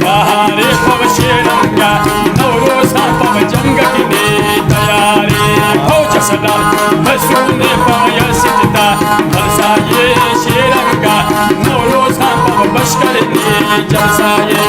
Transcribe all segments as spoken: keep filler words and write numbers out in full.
بہارے پاوہ شیرنگا، نوروز خان پاوہ جنگ اٹی نے تیارے۔ فوج سلام بسونے پاوہ یا سجدہ، بلسا یہ شیرنگا، نوروز خان پاوہ بش کرینے جلسہ اے۔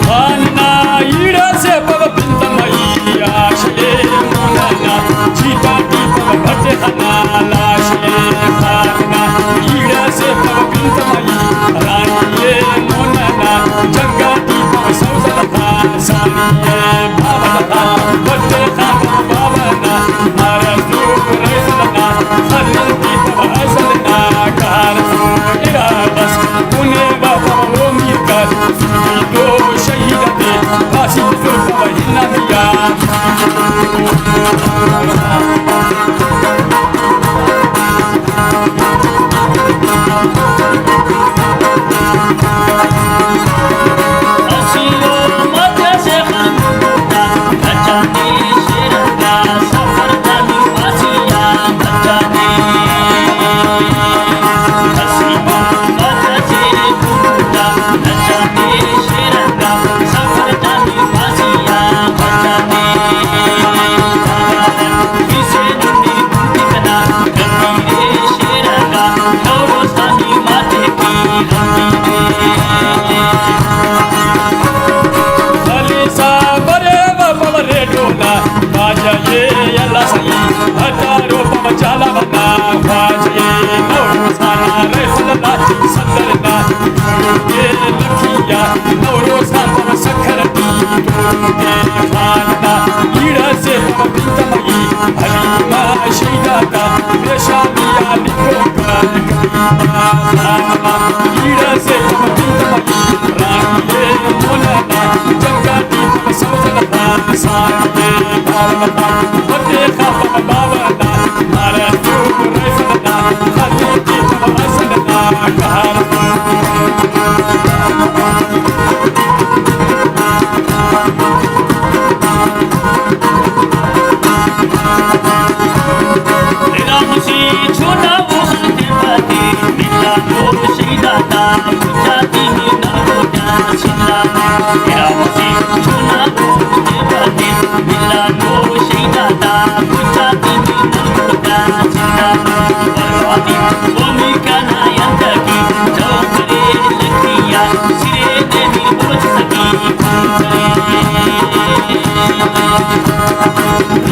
خان نا ایڑ اسے پاوہ پن تمائی آ شے مونا نا، جیتا ٹی پاوہ بھٹے خان نا لاش اے۔ خان نا ایڑ اسے پاوہ پن تمائی، رانی اے مونا نا، جنگ ٹی پاوہ سوزل خان ثانی اے۔ بابا خان بھٹے خان بابا نا، مارا زور ریزل نا، خلل ٹی پاوہ ازل نا، کار سو ارا بس، کنے بابا او میر کر، تو شہید تے، پاسی زلفا ہنا میا۔ خلیصہ بریوہ پاوہ ریڈو نا، خواجہ اے اللہ سئیں، ہتارو پاوہ جھالاوان نا، خواجہ اے نوروز خان نا، رئیس اللہ صدر نا، جوڑ کے لکھیا، نوروز خان پاوہ سکھر ٹی، جوڑ کے خان نا، ایڑا سے پاوہ پن تمائی، حلیمہ شہید آتا، پیشانی آ لکھو۔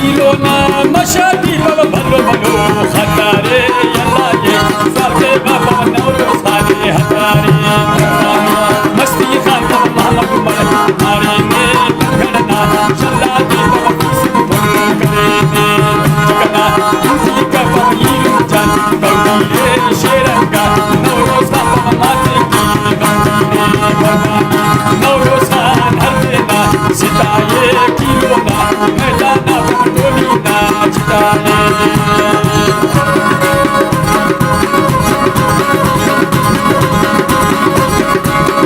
ایلو نا مشا ٹی بابا بھلو بھلو خطارے، اللہ کے سر پہ بابا نوروز خانے ہتارے۔ مستی خان بابا محمد عمر مارے نے لنگڑ نا، شلا ٹی بابا پیسے بھل کرے نے۔ جگنا انتی کا بابا ایلو جان بندی اے شیرنگا، نوروز خان بابا ماتے کی بندی اے بابا۔ نوروز خان ہر دینا ستائے کیلو نا، میدان نا ٹولی نا جتائے۔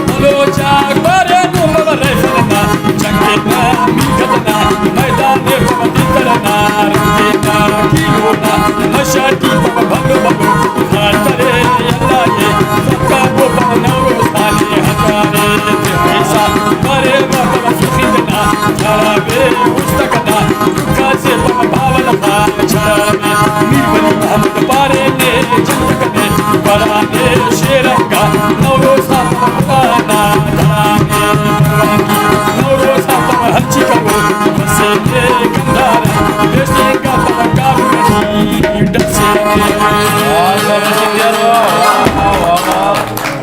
بلوچ آک بارے نو بابا رائفل نا، جنگ نا میکت نا، میدان نا بابا تتر نا، رنگ نا کیلو نا، نشہ ٹی بابا بھلو بھلو، خاطر اللہ کے، سکا بابا نوروز خانے ہزارے، ایسا بارے بابا سخی نا، جھڑا بے مستقنا، کاسے بابا باول خان جھڑا بے، میر ولی محمد بارے نے جنگ کنے، بڑا نے شیرنگا، نوروز خان بابا نا جھڑا نے، نوروز خان بابا ہنچی کرو، بسے نے گندارا، بیسے کا بابا کابو ڈسے نے۔